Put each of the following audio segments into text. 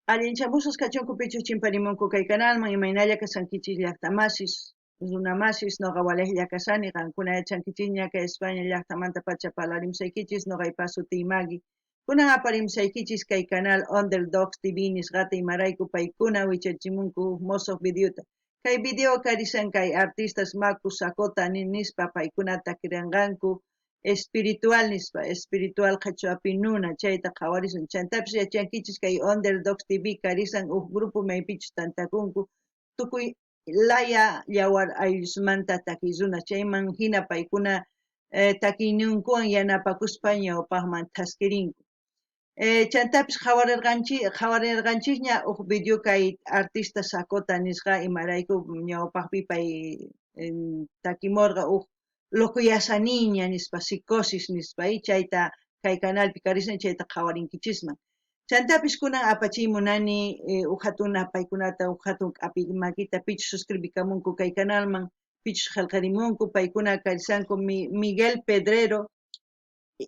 Allinchamusqas kachunku pichus chimparimunku kay kanalman, imaynalla kashankichis llaqtamasis, runamasis, noqa walejlla kashani, qankuna yachankichisña kay España llaqtamantapacha parlarimusaykichis, noqaypa sutiy Maggie. Kunan aparimusaykichis kay canal Underdogs TV nisqata imarayku paykuna wichachimunku huk mosoq videota. Kay video karishan kay artistas Maku Sakota nispa paykuna takiranqanku espiritual nispa, espiritual qhechuapi nuna, chayta qhawarisun. Chantapis yachankichis kay Underdogs TV karisan uj grupo maypichus tantakunku tukuy laya yawar ayllusmanta takiy runas, chayman hina paykuna takiyninkuwan yanapakuspa ñawpaqman thaskirinku. Chantapis qhawarirqanchisña uj video kay artista Sakota nisqa imarayku ñawpaqpi pay takimorqa uj locoyasaniña nispa, psicosis nispa, chayta kay canalpi karishan chayta qhawarinkichisman. Chantapis kunan apachiy munani uj hatun paykunata uj hatun k'api makita pichus suscribikamunku kay canalman, pichus qhelqarimunku, paykuna karishanku Miguel Pedrero,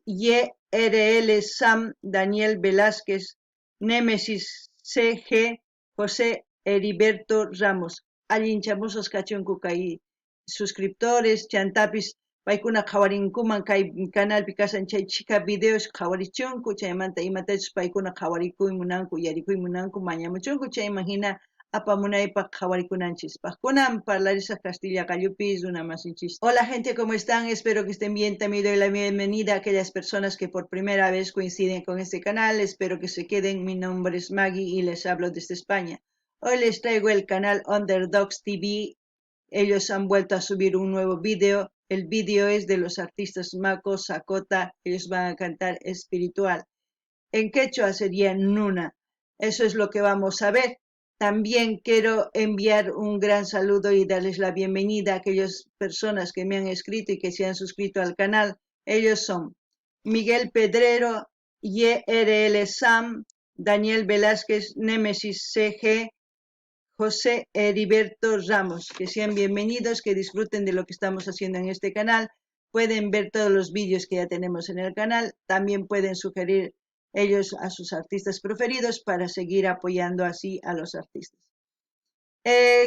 YRL Sam, Daniel Velázquez, Nemesis CG, José Heriberto Ramos. Allinchamusqas kachunku kay suscriptores, chantapis paykuna qhawarinkuman kay canalpi kashan chay chhika videos qhawarichunku, chaymanta imatachus paykuna qhawarikuy munanku, uyarikuy munanku, mañamuchunku, chayman hina apamunaypaq qhawarikunanchispaq. Kunan parlarisaq Castilla qallupi runa masinchis. Hola gente, ¿cómo están? Espero que estén bien. También doy la bienvenida a aquellas personas que por primera vez coinciden con este canal. Espero que se queden. Mi nombre es Maggie y les hablo desde España. Hoy les traigo el canal Underdogs TV. Ellos han vuelto a subir un nuevo vídeo. El vídeo es de los artistas Mako, Sakota. Ellos van a cantar espiritual. En quechua sería Nuna. Eso es lo que vamos a ver. También quiero enviar un gran saludo y darles la bienvenida a aquellas personas que me han escrito y que se han suscrito al canal. Ellos son Miguel Pedrero, YRL Sam, Daniel Velázquez, Nemesis CG, José Heriberto Ramos. Que sean bienvenidos, que disfruten de lo que estamos haciendo en este canal. Pueden ver todos los vídeos que ya tenemos en el canal. También pueden sugerir ellos a sus artistas preferidos para seguir apoyando así a los artistas.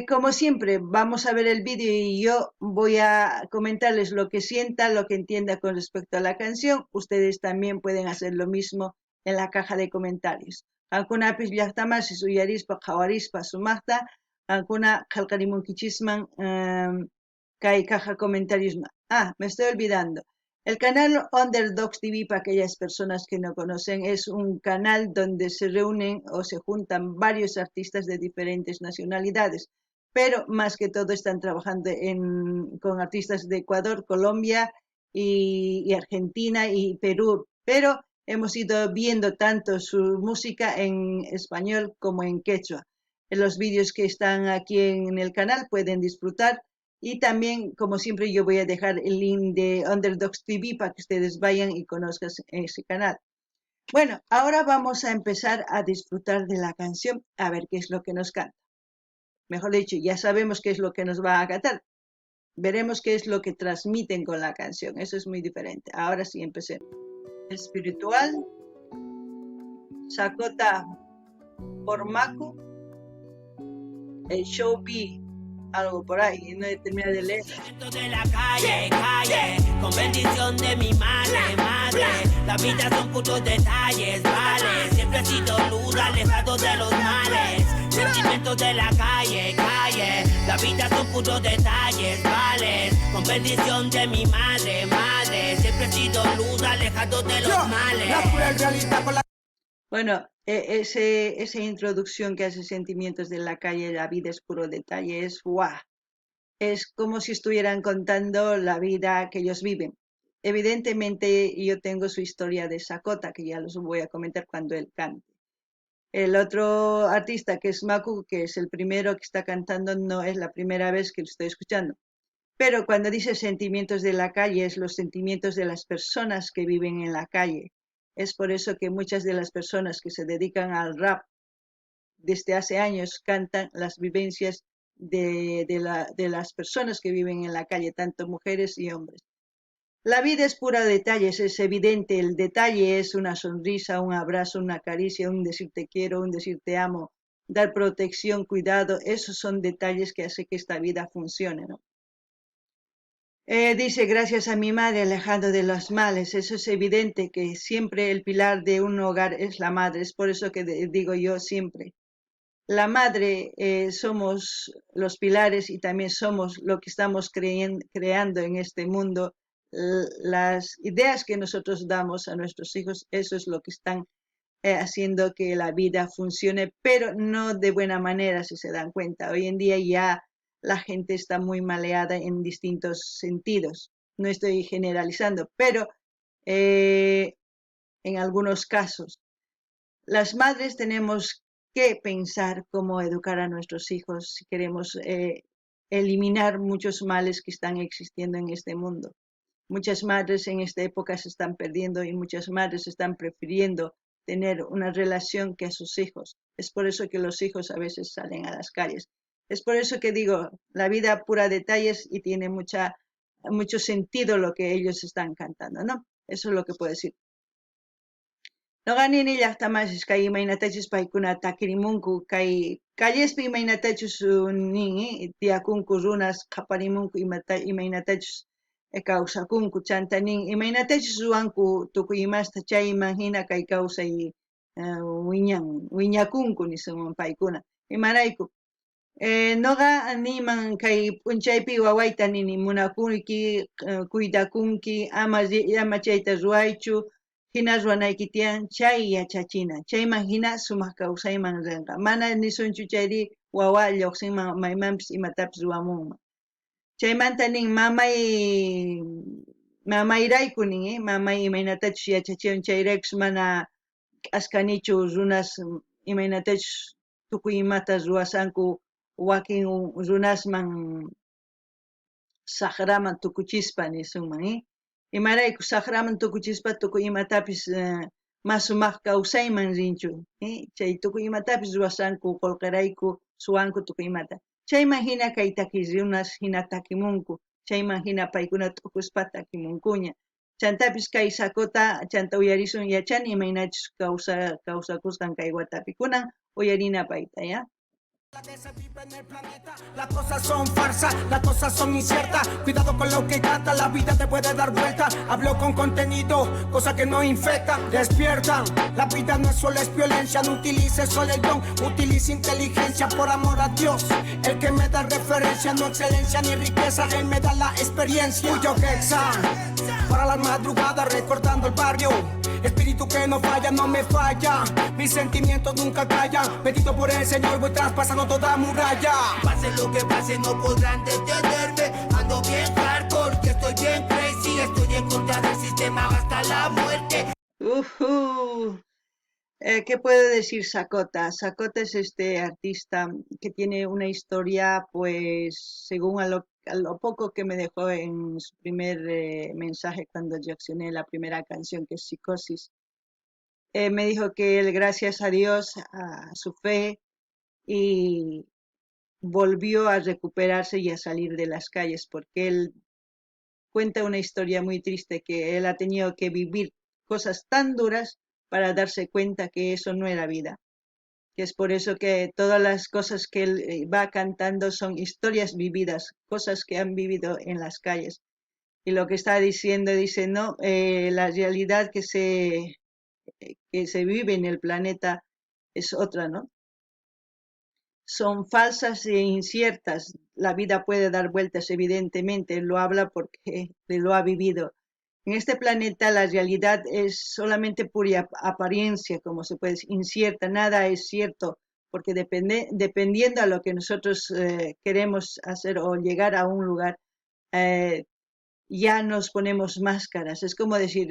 Como siempre, vamos a ver el vídeo y yo voy a comentarles lo que sienta, lo que entienda con respecto a la canción. Ustedes también pueden hacer lo mismo en la caja de comentarios. Qankunapis llaqtamasis uyarispa qhawarispa sumaqta qankuna qhelqarimunkichisman kay caja comentarios. Ah, me estoy olvidando. El canal Underdogs TV, para aquellas personas que no conocen, es un canal donde se reúnen o se juntan varios artistas de diferentes nacionalidades, pero más que todo están trabajando con artistas de Ecuador, Colombia y Argentina y Perú, pero hemos ido viendo tanto su música en español como en quechua. En los vídeos que están aquí en el canal pueden disfrutar. Y también, como siempre, yo voy a dejar el link de Underdogs TV para que ustedes vayan y conozcan ese canal. Bueno, ahora vamos a empezar a disfrutar de la canción, a ver qué es lo que nos canta. Mejor dicho, ya sabemos qué es lo que nos va a cantar. Veremos qué es lo que transmiten con la canción. Eso es muy diferente. Ahora sí, empecemos. Espiritual, Sakota por Maku, el Show B, algo por ahí, no he terminado de leer. De la calle, calle, con bendición de mi madre, madre. La vida son putos detalles, vale. Siempre he sido luz, alejado de los males. Sentimientos de la calle, calle. La vida son putos detalles, vale. Con bendición de mi madre, madre. Siempre he sido luz, alejado de los Yo, males. La cruel realidad con la Bueno, esa introducción que hace Sentimientos de la calle, la vida es puro detalle, es guau. Es como si estuvieran contando la vida que ellos viven. Evidentemente yo tengo su historia de Sakota, que ya los voy a comentar cuando él cante. El otro artista, que es Maku, que es el primero que está cantando, no es la primera vez que lo estoy escuchando. Pero cuando dice sentimientos de la calle, es los sentimientos de las personas que viven en la calle. Es por eso que muchas de las personas que se dedican al rap desde hace años cantan las vivencias de las personas que viven en la calle, tanto mujeres y hombres. La vida es pura detalles, es evidente, el detalle es una sonrisa, un abrazo, una caricia, un decir te quiero, un decir te amo, dar protección, cuidado, esos son detalles que hacen que esta vida funcione, ¿no? Dice, gracias a mi madre, alejando de los males. Eso es evidente, que siempre el pilar de un hogar es la madre. Es por eso que digo yo siempre, la madre somos los pilares y también somos lo que estamos creando en este mundo. Las ideas que nosotros damos a nuestros hijos, eso es lo que están haciendo que la vida funcione, pero no de buena manera, si se dan cuenta. Hoy en día ya la gente está muy maleada en distintos sentidos. No estoy generalizando, pero en algunos casos. Las madres tenemos que pensar cómo educar a nuestros hijos si queremos eliminar muchos males que están existiendo en este mundo. Muchas madres en esta época se están perdiendo y muchas madres están prefiriendo tener una relación que a sus hijos. Es por eso que los hijos a veces salen a las calles. Es por eso que digo, la vida pura detalles y tiene mucho sentido lo que ellos están cantando, ¿no? Eso es lo que puedo decir. Noqa nini llaqtamasis kay imaynatachus paykuna takirimunku, kay callespi imaynatachus nin, tiyakunku runas qhaparimunku imaynatachus kawsakunku, chanta nin imaynatachus ruwanku tukuy imasta chayman hina kay kawsay wiñan, wiñakunku nisunman paykuna. Imarayku? Noqa niman kay p'unchaypi wawayta nini munakunki, cuidakunki, ama chayta ruwaychu, hina ruwanayki tiyan chay yachachina, chayman hina sumaq kawsayman rinqa. Mana nisunchu chayri wawa lluqsinman maymanpis imatapis ruwamunman. Chaymanta nin mamay, mamayrayku nin, mamay imaynatachus yachachiwan chayraykus mana k'askanichu runas imaynatachus tukuy imata ruwasanku wakin runasman saqraman tukuchispa nisunman, Imarayku saqraman tukuchispa tukuy imatapis mas sumaq kawsayman rinchu, Chay tukuy imatapis ruwasanku qullqirayku suwanku tukuy imata. Chayman hina kay taki runas hina takimunku, chayman hina paykuna t'ukuspa takimunkuña. Chantapis kay Sakota chanta uyarisun yachani imaynachus kawsakusqan kay watapi. Kunan uyarina payta, ya? Que se vive en el planeta. Las cosas son farsas, las cosas son inciertas. Cuidado con lo que gasta, la vida te puede dar vuelta. Hablo con contenido, cosa que no infecta. Despierta, la vida no es solo es violencia. No utilices solo el don, utiliza inteligencia por amor a Dios. El que me da referencia, no excelencia ni riqueza, él me da la experiencia. Mucho Hexa, para la madrugada recordando el barrio. Espíritu que no falla, no me falla. Mis sentimientos nunca callan. Bendito por el Señor, voy traspasando toda muralla. Pase lo que pase, no podrán detenerme. Ando bien hardcore, que estoy bien crazy. Estoy en contra del sistema hasta la muerte. Ujú. ¿Qué puedo decir Sakota? Sakota es este artista que tiene una historia, según a lo poco que me dejó en su primer mensaje cuando reaccioné a la primera canción, que es Psicosis. Me dijo que él, gracias a Dios, a su fe, y volvió a recuperarse y a salir de las calles, porque él cuenta una historia muy triste, que él ha tenido que vivir cosas tan duras para darse cuenta que eso no era vida. Que es por eso que todas las cosas que él va cantando son historias vividas, cosas que han vivido en las calles. Y lo que está diciendo, dice, no, la realidad que se vive en el planeta es otra, ¿no? Son falsas e inciertas. La vida puede dar vueltas, evidentemente, lo habla porque lo ha vivido. En este planeta la realidad es solamente pura apariencia, como se puede decir, incierta, nada es cierto, porque dependiendo a lo que nosotros queremos hacer o llegar a un lugar, ya nos ponemos máscaras. Es como decir,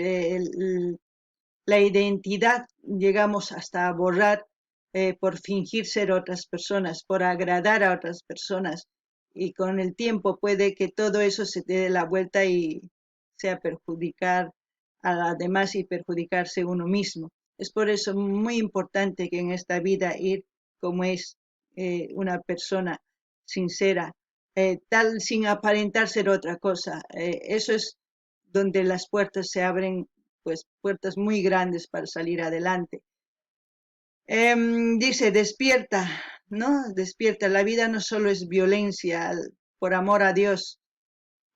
la identidad llegamos hasta a borrar por fingir ser otras personas, por agradar a otras personas, y con el tiempo puede que todo eso se dé la vuelta y sea perjudicar a las demás y perjudicarse uno mismo. Es por eso muy importante que en esta vida ir como es una persona sincera, tal sin aparentar ser otra cosa. Eso es donde las puertas se abren, pues puertas muy grandes para salir adelante. Dice, despierta, ¿no? Despierta, la vida no solo es violencia, por amor a Dios.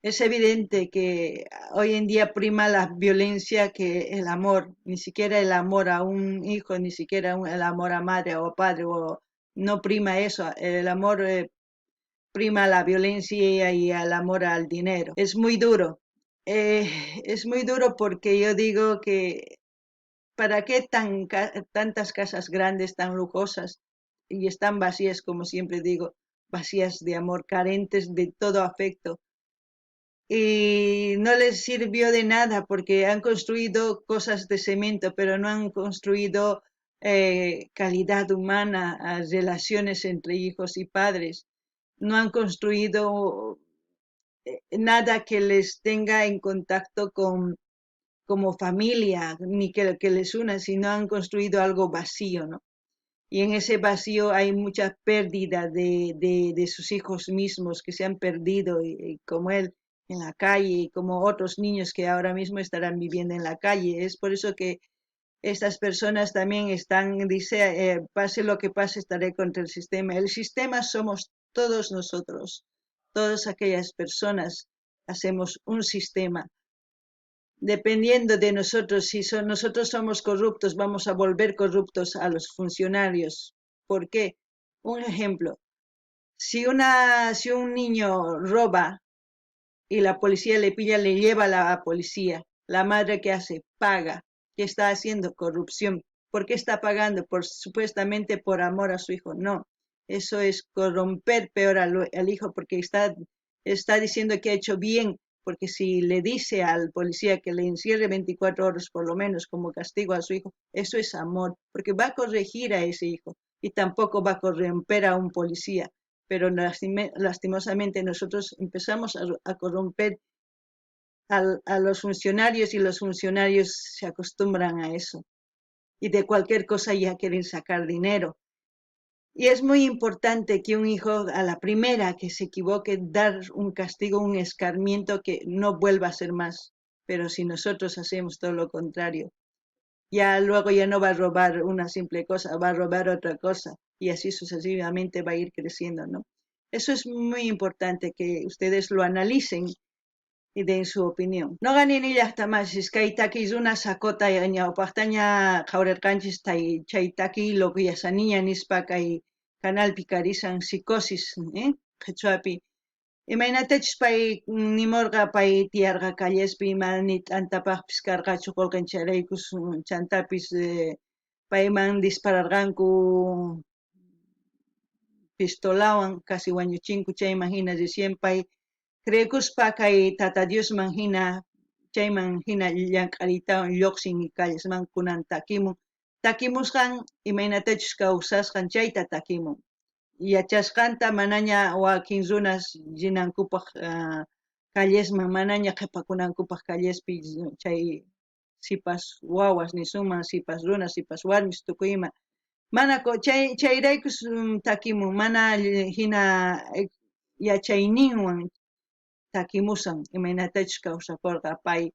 Es evidente que hoy en día prima la violencia que el amor, ni siquiera el amor a un hijo, ni siquiera el amor a madre o padre, o no prima eso, el amor prima la violencia y el amor al dinero. Es muy duro, es muy duro porque yo digo que ¿para qué tantas casas grandes, tan lujosas y están vacías, como siempre digo, vacías de amor, carentes de todo afecto? Y no les sirvió de nada porque han construido cosas de cemento, pero no han construido calidad humana, relaciones entre hijos y padres. No han construido nada que les tenga en contacto como familia, ni que les una, sino han construido algo vacío, ¿no? Y en ese vacío hay mucha pérdida de sus hijos mismos que se han perdido, y como él en la calle, y como otros niños que ahora mismo estarán viviendo en la calle. Es por eso que estas personas también están, dice, pase lo que pase, estaré contra el sistema. El sistema somos todos nosotros, todas aquellas personas hacemos un sistema. Dependiendo de nosotros, si nosotros somos corruptos, vamos a volver corruptos a los funcionarios. ¿Por qué? Un ejemplo, si un niño roba y la policía le pilla, le lleva a la policía, la madre ¿qué hace? Paga. ¿Qué está haciendo? Corrupción. ¿Por qué está pagando? Supuestamente por amor a su hijo. No, eso es corromper peor al hijo, porque está diciendo que ha hecho bien, porque si le dice al policía que le encierre 24 horas por lo menos como castigo a su hijo, eso es amor, porque va a corregir a ese hijo y tampoco va a corromper a un policía. Pero lastimosamente nosotros empezamos a corromper a los funcionarios, y los funcionarios se acostumbran a eso. Y de cualquier cosa ya quieren sacar dinero. Y es muy importante que un hijo, a la primera que se equivoque, dar un castigo, un escarmiento que no vuelva a ser más. Pero si nosotros hacemos todo lo contrario, ya luego ya no va a robar una simple cosa, va a robar otra cosa, y así sucesivamente va a ir creciendo, ¿no? Eso es muy importante que ustedes lo analicen y den su opinión. Noqa nini llaqtamasis kay takiy runa sakota ñawpaqtaña qhawarirqanchis chay takiy loquiyasaniña nispa kay canalpi karisan psicosis, qhichwapi. Imaynatachus pay nimurqa, pay tiyarqa callespi, ima ni t'antapaqpis karqachu qullqincharaykus, chantapis payman dispararqanku pistolawan, casi wañuchinku chayman hina recién pay creekuspa kay Tata Diosman hina chayman hina llank'aritawan lluqsin callesman kunan takimun. Takimusqan imaynatachus kawsasqan chayta takimun. Yachasqanta manaña wakin runas rinankupaq callesman, manaña qhipakunankupaq callespi chay sipas wawas nisunman, sipas runas, sipas warmis, tukuy ima. Mana chayraykus takimun, mana hina yachayninwan takimusan imaynatachus kawsakurqa pay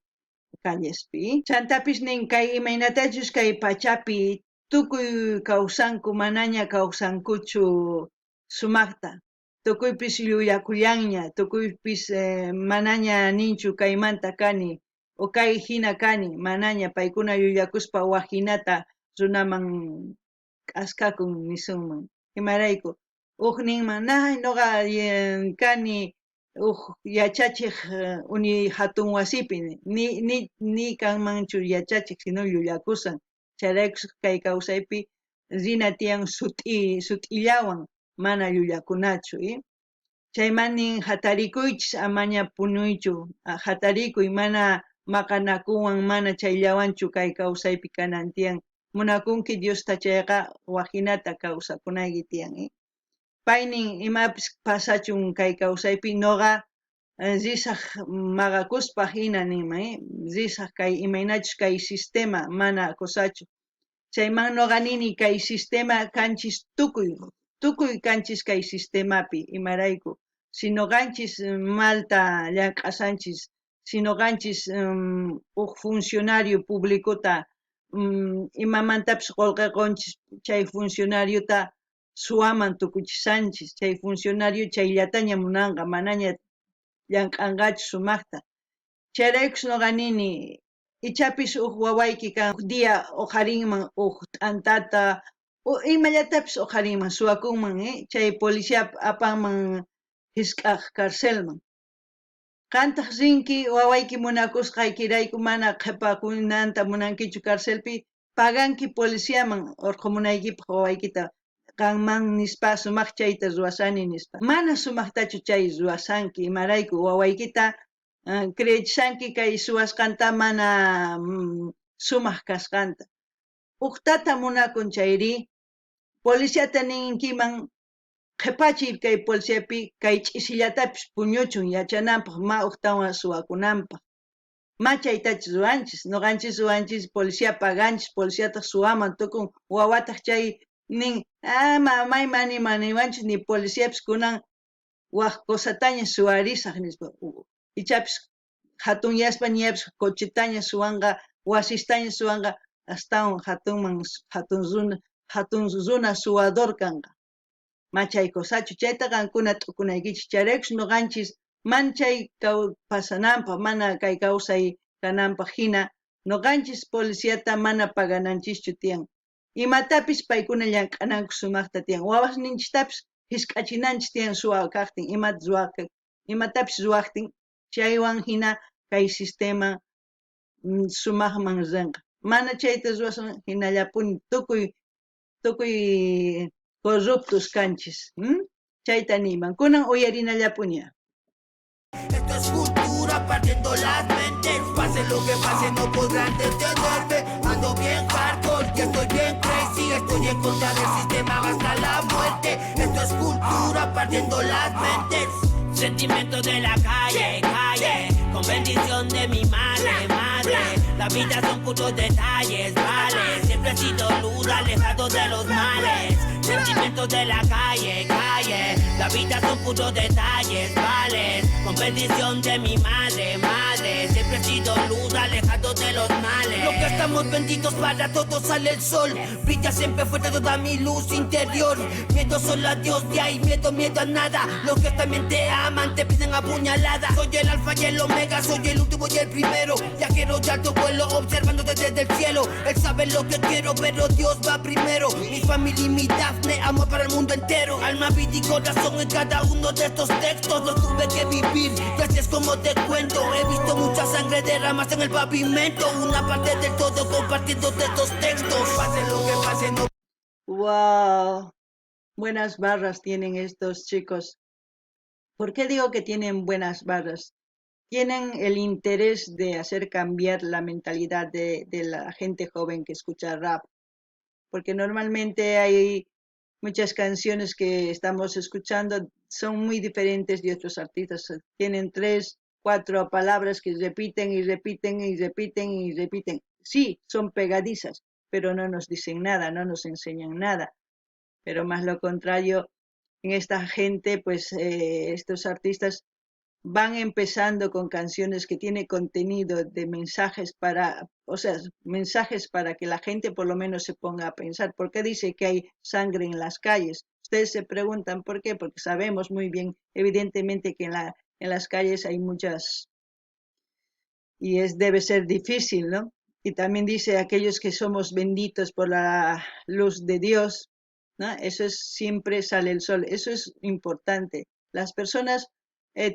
callespi. Chantapis nin kay imaynatachus kay pachapi tukuy kawsanku, manaña kawsankuchu sumaqta. Tukuypis llullakullanña, tukuypis manaña ninchu kaymanta kani o kay hina kani, manaña paykuna llullakuspa waj hinata runaman k'askakun nisunman. Imarayku uj ninman, nay noqa kani uj yachachiq uni hatun wasipi, ni kanmanchu yachachiq, sino llullakusan. Chayraykus kay kawsaypi rina tiyan sut'illawan, mana llullakunachu. Chayman nin hatarikuychis, amaña punuychu, hatarikuy, mana maqanakuwan, mana chayllawanchu kay kawsaypi kanan tiyan. Munakunki Diosta chayqa wajinata kawsakunayki tiyan. Paynin imapis pasachun kay kawsaypi noqa risaq maqakuspa hina ninman, risaq kay imaynachus kay sistema mana kusachu. Chayman noqa nini kay sistema kanchis tukuy kanchis kay sistemapi, imarayku. Si noqanchis malta llank'asanchis, Si noqanchis uj funcionario publicota imamantapis qolqe qonchis, chay funcionariota suwaman tukuchisanchis, chay funcionario chayllataña munanqa, manaña llank'anqachu sumajta. Chayraykus noqa nini, ichapis uj wawayki kan uj día oqharinman uj t'antata, imallatapis oqharinman, suwakunman, chay policía apanman jisk'aj carcelman. Qantaj rinki wawayki munakusqaykirayku mana qhepakunanta munankichu carcelpi, paganki policiaman orqhomunaykipaj wawaykita qanman nispa sumaj chayta ruwasani nispa. Mana sumajtachu chay ruwasanki, imarayku wawaykita creechishanki kay suwasqanta mana sumaj kasqanta. Uj tata munakun chayrí, policiata ninkiman qhepachiy kay policiapi kay ch'isillatapis puñuchun yachananpaj ma ujtawan suwakunanpaj. Ma chaytachu ruwanchis, noqanchis ruwanchis policía paganchis, policiataj suwaman tukun, wawataj chay nin, ah, mamay mana ima niwanchis ni policiapis kunan waj cosataña suwarisaj nispa. Ichapis jatunyaspa ñapis cochetaña suwanqa, wasistaña suwanqa, astawan jatunman jatun runa suwador kanqa. Ma chay cosachu, chayta qankuna t'ukunaykichis. Chayraykus noqanchis man chay pasananpaj, mana kay kawsay kananpaj jina, noqanchis policiata mana pagananchischu tiyan. Imatapis paykuna llank'ananku sumajta tiyan. Wawasninchistapis jisk'achinanchis tiyan suwa kajtin, imatapis ruwajtin, chaywan jina kay sistema sumajman rinqa. Mana chayta ruwasun jinallapuni tukuy corruptos kanchis. Chayta niyman. Kunan uyarinallapuni. Esto es cultura partiendo las mentes. Pase lo que pase, no podrán detenerme. Ando bien hardcore y estoy bien crazy. Estoy en contra del sistema hasta la muerte. Esto es cultura partiendo las mentes. Sentimiento de la calle, calle. Con bendición de mi madre, madre. La vida son putos detalles, vale. Siempre he sido luz, alejado de los males. Sentimientos de la calle, calle. La vida son putos detalles, vale. Con bendición de mi madre, madre. Siempre he sido luz, alejado de los males. Lo que estamos benditos para todos sale el sol. Brilla siempre fuerte toda mi luz interior. Miedo solo a Dios, de ahí miedo, miedo a nada. Los que también te aman te piden apuñalada. Soy el alfa y el omega, soy el último y el primero. Viajero de alto vuelo, observándote desde el cielo. Él sabe lo que quiero, pero Dios va primero. Mi familia y mi Dafne, amor para el mundo entero. Alma, vida y corazón en cada uno de estos textos. Los tuve que vivir, y así es como te cuento. He visto mucha sangre derramarse en el pavimento. Una parte del todo compartiendo de estos textos. Pase lo que pase, no. Wow, buenas barras tienen estos chicos. ¿Por qué digo que tienen buenas barras? Tienen el interés de hacer cambiar la mentalidad de la gente joven que escucha rap. Porque normalmente hay muchas canciones que estamos escuchando, son muy diferentes de otros artistas. Tienen 3, 4 palabras que repiten y repiten y repiten y repiten. Sí, son pegadizas, pero no nos dicen nada, no nos enseñan nada. Pero más lo contrario, en esta gente, estos artistas van empezando con canciones que tienen contenido de mensajes para, o sea, mensajes para que la gente por lo menos se ponga a pensar. ¿Por qué dice que hay sangre en las calles? Ustedes se preguntan por qué, porque sabemos muy bien, evidentemente, que en las calles hay muchas, y debe ser difícil, ¿no? Y también dice aquellos que somos benditos por la luz de Dios, ¿no? Eso es, siempre sale el sol, eso es importante. Las personas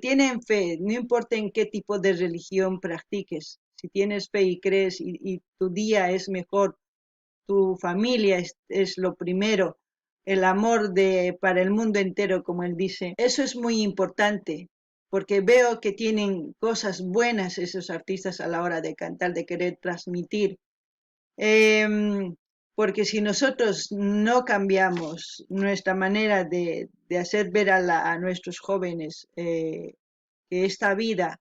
tienen fe, no importa en qué tipo de religión practiques, si tienes fe y crees y tu día es mejor, tu familia es lo primero, el amor para el mundo entero, como él dice, eso es muy importante, porque veo que tienen cosas buenas esos artistas a la hora de cantar, de querer transmitir. Porque si nosotros no cambiamos nuestra manera de hacer ver a nuestros jóvenes que esta vida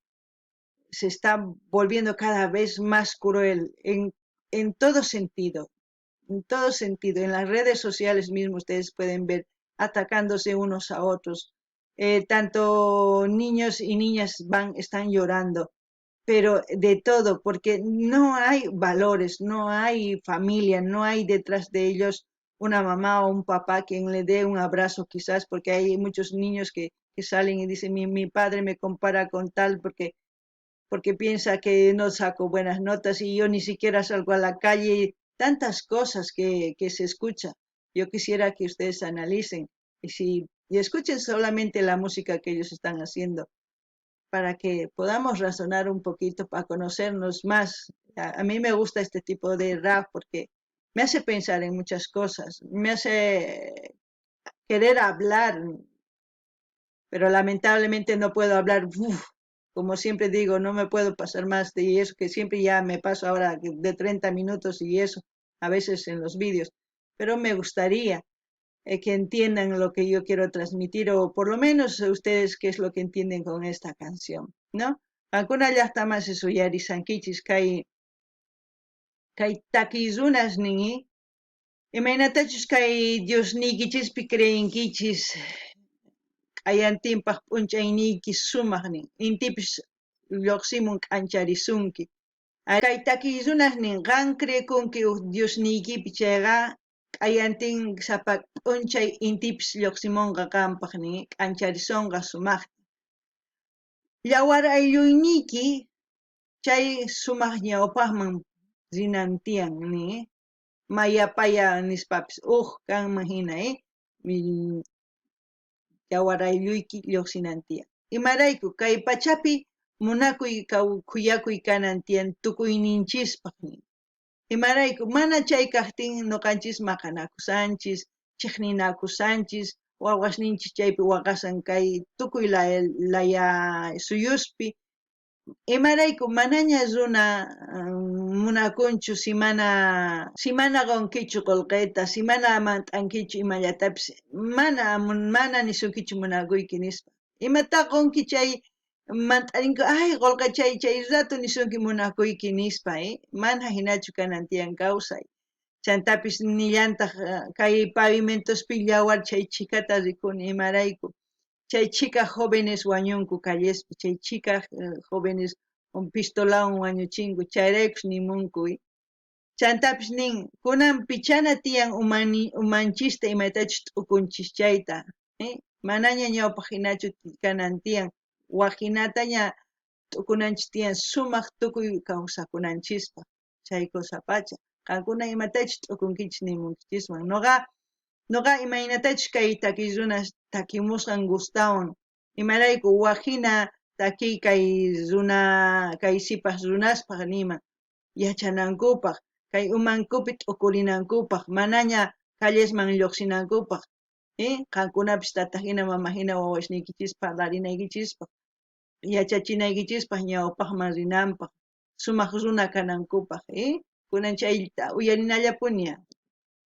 se está volviendo cada vez más cruel en todo sentido, en todo sentido. En las redes sociales mismo ustedes pueden ver atacándose unos a otros. Tanto niños y niñas están llorando. Pero de todo, porque no hay valores, no hay familia, no hay detrás de ellos una mamá o un papá quien le dé un abrazo quizás, porque hay muchos niños que salen y dicen, mi padre me compara con tal porque piensa que no saco buenas notas y yo ni siquiera salgo a la calle, tantas cosas que se escucha. Yo quisiera que ustedes analicen y escuchen solamente la música que ellos están haciendo para que podamos razonar un poquito, para conocernos más. A mí me gusta este tipo de rap porque me hace pensar en muchas cosas, me hace querer hablar, pero lamentablemente no puedo hablar, como siempre digo, no me puedo pasar más de eso, que siempre ya me paso ahora de 30 minutos y eso, a veces en los vídeos, pero me gustaría que entiendan lo que yo quiero transmitir, o por lo menos ustedes qué es lo que entienden con esta canción, ¿no? Qankuna llaqtaman suyarisankichis kay takiy runas nin, imaynatachus kay Diosniykichispi creenkichis, q'ayantinpaq p'unchayniyki sumaq nin, intipis lluqsimun k'ancharisunki. Kay takiy runas nin, qan creekunki uj Diosniykipi chayqa q'ayantin sapa p'unchay intipis lluqsimunqa qampaq nin, k'ancharisonqa sumaqta. Yawar aylluyniyki chay sumaq ñawpaqman rinan tiyan nin, mayapaya nispapis uj kanman hina yawar aylluyki lluqsinan tiyan. Imarayku kay pachapi munakuy khuyakuy kanan tiyan tukuyninchispaq nin. Imarayku mana chay kaqtin nuqanchis maqanakusanchis, chiqninakusanchis, wawasninchis chaypi waqasan kay tukuy laya suyuspi. Imarayku manaña runa munakunchu si mana qunkichu qullqita, si mana mant'ankichu imallatapis, mana nisunkichu munakuyki nispa. Imata qunki chay mant'arinku, ay qullqi chay rato nisunki munakuyki nispa, mana hinachu kanan tiyan kawsay. Chantapis nillantaq kay pavimentospi yawar chay chhikata rikuni imarayku. Chay chhika jóvenes wañunku callespi, chay chhika jóvenes pistolawan wañuchinku, chayraykus nimunku. Chantapis nin, kunan pichana tiyan umanchista imatachus t'ukunchis chayta, manaña ñawpaq hinachu kanan tiyan, waj hinataña t'ukunanchis tiyan sumaq tukuy kawsakunanchispaq, chay cosa pacha. Qankuna imatachus t'ukunkichis nimunkichisman. Noqa imaynatachus kay takiy runas takimusqan gustawan, imarayku waj hina takiy kay runa kay sipas runaspaq niman, yachanankupaq, kay umankupi t'ukurinankupaq, manaña callesman lluqsinankupaq, qankunapis tata hina mama hina wawasniykichispaq parlarinaykichispaq, yachachinaykichispaq ñawpaqman rinanpaq, sumaq runa kanankupaq, kunan chayta uyarinallapuni.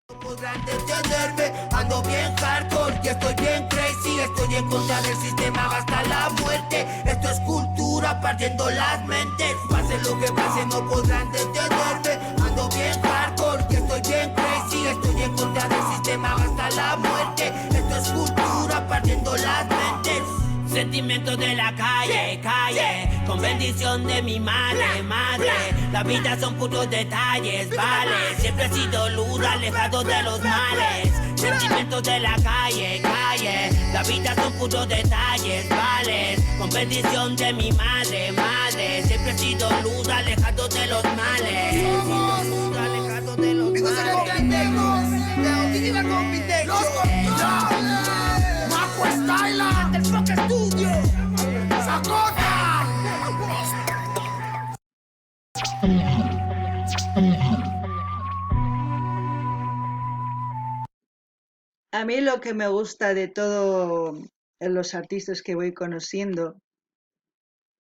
Podrán detenerme, ando bien hardcore y estoy bien crazy, estoy en contra del sistema hasta la muerte. Esto es cultura partiendo las mentes, pase lo que pase no podrán detenerme. Ando bien hardcore y estoy bien crazy, estoy en contra del sistema hasta la muerte. Esto es cultura partiendo las mentes. Sentimiento de la calle, calle, con bendición de mi madre, madre. La vida son puros detalles, vale. Siempre he sido luz, alejado de los males. Sentimientos de la calle, calle. La vida son puros detalles, vale. Con bendición de mi madre, madre. Siempre he sido luz, alejado de los males. Luz, alejado de los males. ¡Los controles! ¡Maco Styla! ¡Del Fox Studio! ¡Sacota! A mí lo que me gusta de todos los artistas que voy conociendo,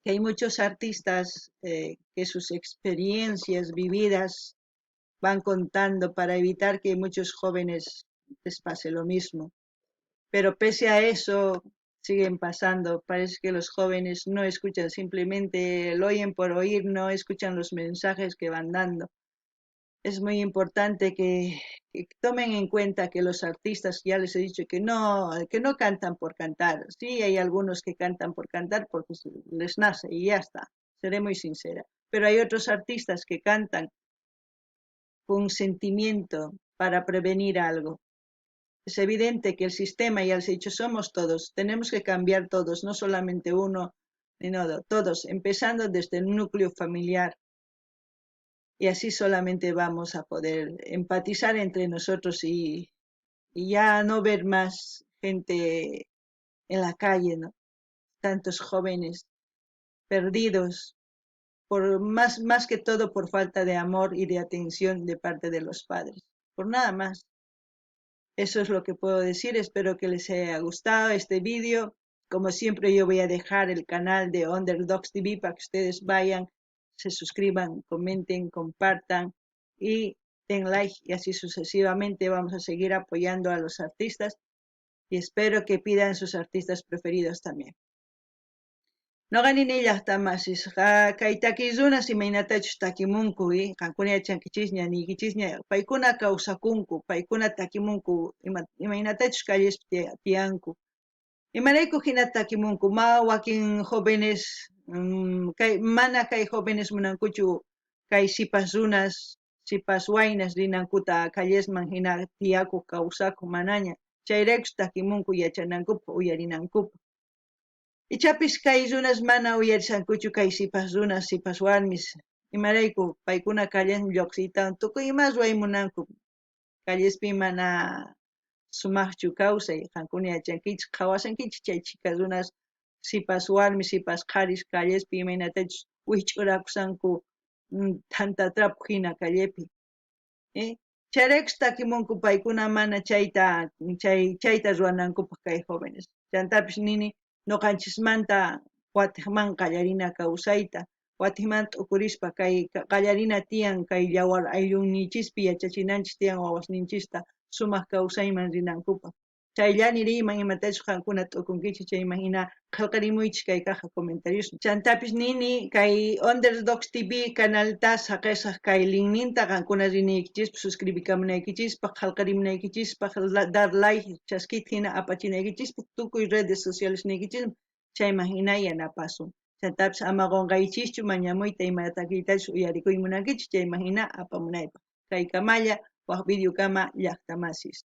que hay muchos artistas que sus experiencias vividas van contando para evitar que muchos jóvenes les pase lo mismo. Pero pese a eso, siguen pasando. Parece que los jóvenes no escuchan, simplemente lo oyen por oír, no escuchan los mensajes que van dando. Es muy importante que tomen en cuenta que los artistas, ya les he dicho, que no cantan por cantar. Sí, hay algunos que cantan por cantar porque les nace y ya está. Seré muy sincera. Pero hay otros artistas que cantan con sentimiento para prevenir algo. Es evidente que el sistema, ya les he dicho, somos todos, tenemos que cambiar todos, no solamente uno, ni no, todos, empezando desde el núcleo familiar. Y así solamente vamos a poder empatizar entre nosotros y ya no ver más gente en la calle, ¿no? Tantos jóvenes perdidos, por más que todo por falta de amor y de atención de parte de los padres, por nada más. Eso es lo que puedo decir. Espero que les haya gustado este vídeo. Como siempre, yo voy a dejar el canal de Underdogs TV para que ustedes vayan, se suscriban, comenten, compartan y den like, y así sucesivamente vamos a seguir apoyando a los artistas, y espero que pidan sus artistas preferidos también. Noqa nini llaqtamasis, kay takiy runas imaynatachus takimunku, qankuna yachankichisña, niykichisña, paykuna kawsakunku, paykuna takimunku, imaynatachus callespi tiyanku. Imarayku hina takimunku, ma wakin jóvenes, kay, mana kay jóvenes munankuchu kay sipas runas, sipas waynas rinankuta callesman hina tiyakuq kawsakuq manaña. Chayraykus takimunku yachanankupaq, uyarinankupaq. Ichapis kay runas mana uyarishankuchu kay sipas runas, sipas warmis. Imarayku paykuna callesman lluqsiytawan tukuy ima ruway munanku. Callespi mana sumaqchu kawsay, qankuna yachankichis, qhawashankichis chay chhika runas, sipas warmis, sipas qharis callespi imaynatachus wijch'urakushanku thanta trapo hina callepi. Chayraykus takimunku paykuna mana chayta chayta ruwanankupaq kay jóvenes. Chantapis nini noqanchismanta watiqman qallarina kawsayta, watiqman t'ukurispa kay qallarina tiyan kay yawar ayllunninchispi yachachinanchis tiyan wawasninchista sumaq kawsayman rinankupaq. Chayllani riyman imatachus qankuna t'ukunkichis chayman hina qhelqarimuychis kay caja comentarios. Chantapis nini kay Underdogs TV canalta saqesaq kay linkninta qankuna rinaykichispa suscribikamunaykichispaq, qhelqarimunaykichispaq, dar like chaskita hina apachinaykichispaq tukuy redes sociales niykichisman chayman hina yanapasun. Chantapis ama qonqaychischu mañamuyta ima takiytachus uyarikuy munankichis chayman hina apamunaypaq. Kaykamalla waj videokama llaqtamasis.